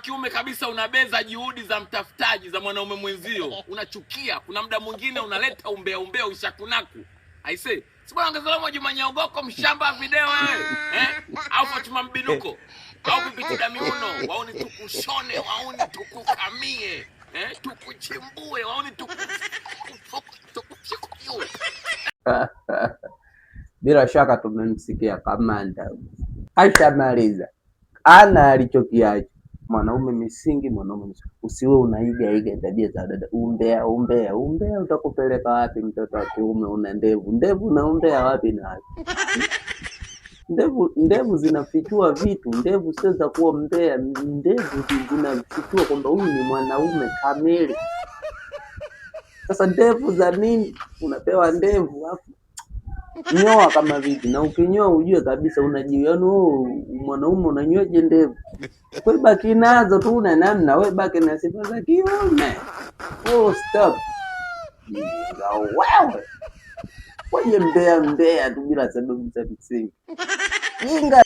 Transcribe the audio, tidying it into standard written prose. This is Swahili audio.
Kiume kabisa unabeza juhudi za mtafutaji za mwanaume mwenzio, unachukia. Kuna muda mwingine unaleta umbea umbea ushakunaku. Aisee, si bwana ongezela Juma Nyaugoko mshamba video wewe, eh? Au Fatuma Mbinuko au Bibi Miuno, waoni tukushone, waoni tukukamie, eh? Tukuchimbue, waoni tuku. Bila shaka tumemsikia kamanda, ashamaliza, ana alichokiacha. Mwanaume misingi, mwanaume misingi. Usiwe unaiga iga tabia za dada, umbea umbea umbea, utakupeleka wapi? Mtoto wa kiume una ndevu ndevu, na umbea wapi na wapi? Ndevu ndevu zinafichua vitu, ndevu sio za kuwa mbea, ndevu zinafichua kwamba huyu ni mwanaume kamili. Sasa ndevu za nini? Unapewa ndevu afu nyoa kama vipi? Na ukinyoa ujue kabisa unajiona yaani wewe mwanaume unanyoaje ndevu? Wewe baki nazo tu, una namna, wewe baki na sifa za kiume. Full stop. Jinga wewe. Wewe mbea mbea tu bila sababu za msingi. Jinga.